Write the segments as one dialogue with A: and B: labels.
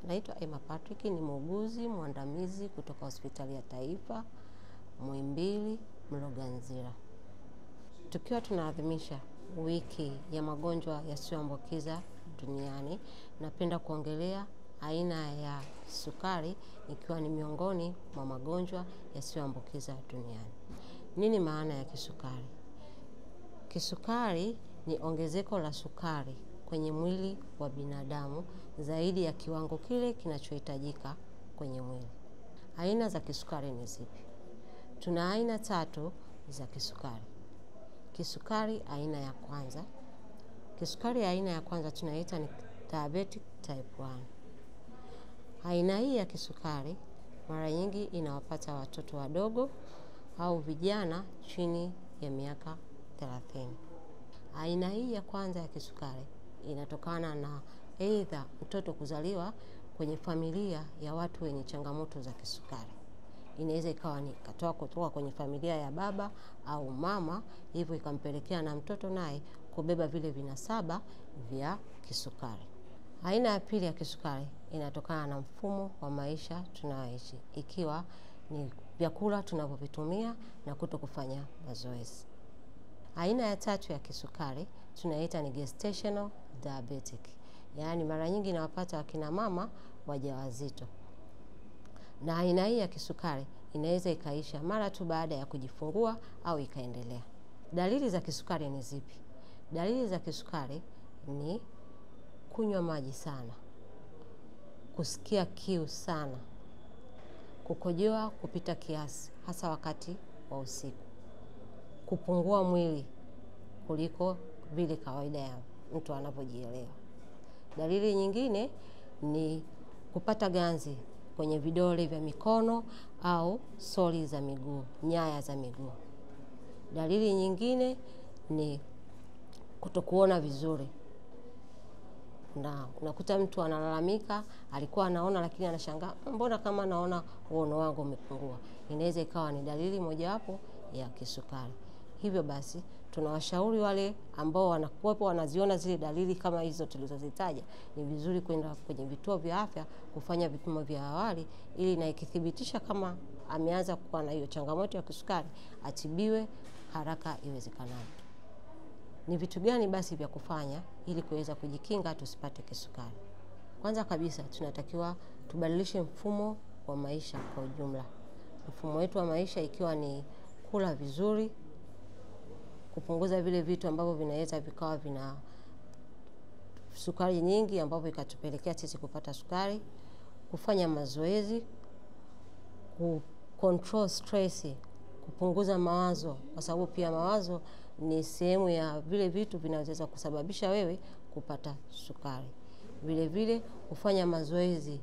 A: Naitwa Emma Patrick, ni muuguzi mwandamizi kutoka Hospitali ya Taifa Muhimbili Mloganzila. Tukiwa tunaadhimisha wiki ya magonjwa yasiyoambukiza duniani, napenda kuongelea aina ya sukari ikiwa ni miongoni mwa magonjwa yasiyoambukiza duniani. Nini maana ya kisukari? Kisukari ni ongezeko la sukari kwenye mwili wa binadamu zaidi ya kiwango kile kinachohitajika kwenye mwili. Aina za kisukari ni zipi? Tuna aina tatu za kisukari. Kisukari aina ya kwanza. Kisukari aina ya kwanza tunaita ni diabetic type 1. Aina hii ya kisukari mara nyingi inawapata watoto wadogo au vijana chini ya miaka 30. Aina hii ya kwanza ya kisukari inatokana na aidha mtoto kuzaliwa kwenye familia ya watu wenye changamoto za kisukari. Inaweza ikawa ni katoa kutoka kwenye familia ya baba au mama, hivyo ikampelekea na mtoto naye kubeba vile vinasaba vya kisukari. Aina ya pili ya kisukari inatokana na mfumo wa maisha tunayoishi, ikiwa ni vyakula tunavyovitumia na kuto kufanya mazoezi. Aina ya tatu ya kisukari tunaita ni gestational diabetic, yaani mara nyingi inawapata wakina mama wajawazito. Na aina hii ya kisukari inaweza ikaisha mara tu baada ya kujifungua au ikaendelea. Dalili za kisukari ni zipi? Dalili za kisukari ni kunywa maji sana, kusikia kiu sana, kukojoa kupita kiasi hasa wakati wa usiku, kupungua mwili kuliko vile kawaida ya mtu anapojielewa. Dalili nyingine ni kupata ganzi kwenye vidole vya mikono au soli za miguu, nyaya za miguu. Dalili nyingine ni kutokuona vizuri. Na unakuta mtu analalamika, alikuwa anaona lakini anashangaa, mbona kama naona uono wangu umepungua. Inaweza ikawa ni dalili mojawapo ya kisukari. Hivyo basi tunawashauri wale ambao wanakuwepo wanaziona zile dalili kama hizo tulizozitaja, ni vizuri kwenda kwenye vituo vya afya kufanya vipimo vya awali, ili na ikithibitisha kama ameanza kuwa na hiyo changamoto ya kisukari atibiwe haraka iwezekanavyo. Ni vitu gani basi vya kufanya ili kuweza kujikinga tusipate kisukari? Kwanza kabisa tunatakiwa tubadilishe mfumo wa maisha kwa ujumla. Mfumo wetu wa maisha ikiwa ni kula vizuri, kupunguza vile vitu ambavyo vinaweza vikawa vina sukari nyingi ambavyo ikatupelekea sisi kupata sukari, kufanya mazoezi, ku control stress, kupunguza mawazo, kwa sababu pia mawazo ni sehemu ya vile vitu vinaweza kusababisha wewe kupata sukari. Vile vile kufanya mazoezi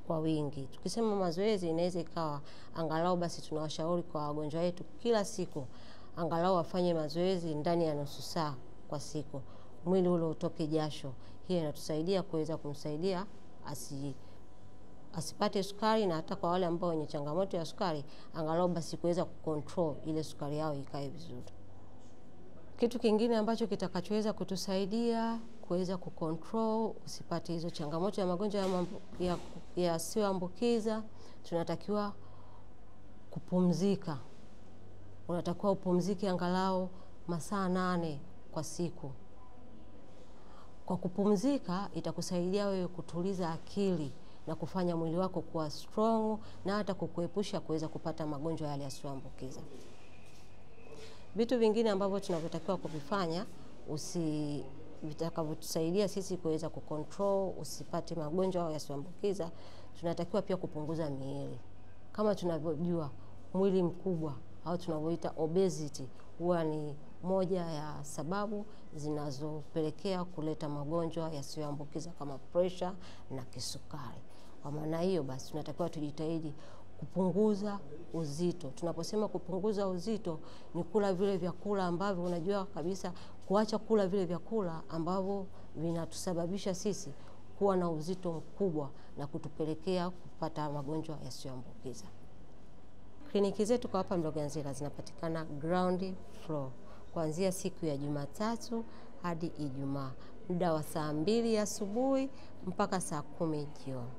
A: kwa wingi. Tukisema mazoezi inaweza ikawa angalau basi tunawashauri kwa wagonjwa wetu kila siku angalau wafanye mazoezi ndani ya nusu saa kwa siku, mwili ule utoke jasho. Hiyo inatusaidia kuweza kumsaidia asipate sukari, na hata kwa wale ambao wenye changamoto ya sukari angalau basi kuweza kucontrol ile sukari yao ikae vizuri. Kitu kingine ambacho kitakachoweza kutusaidia kuweza kucontrol usipate hizo changamoto ya magonjwa yasiyoambukiza, tunatakiwa kupumzika. Unatakiwa upumzike angalau masaa 8 kwa siku. Kwa kupumzika itakusaidia wewe kutuliza akili na kufanya mwili wako kuwa strong na hata kukuepusha kuweza kupata magonjwa yale yasiyoambukiza. Vitu vingine ambavyo tunavyotakiwa kuvifanya vitakavyotusaidia sisi kuweza kucontrol usipate magonjwa yasiyoambukiza, tunatakiwa pia kupunguza miili. Kama tunavyojua mwili mkubwa au tunavyoita obesity huwa ni moja ya sababu zinazopelekea kuleta magonjwa yasiyoambukiza kama pressure na kisukari. Kwa maana hiyo basi tunatakiwa tujitahidi kupunguza uzito. Tunaposema kupunguza uzito ni kula vile vyakula ambavyo unajua kabisa, kuacha kula vile vyakula ambavyo vinatusababisha sisi kuwa na uzito mkubwa na kutupelekea kupata magonjwa yasiyoambukiza. Kliniki zetu kwa hapa Mloganzila zinapatikana ground floor kuanzia siku ya Jumatatu hadi Ijumaa. muda wa saa 2 asubuhi mpaka saa 10 jioni.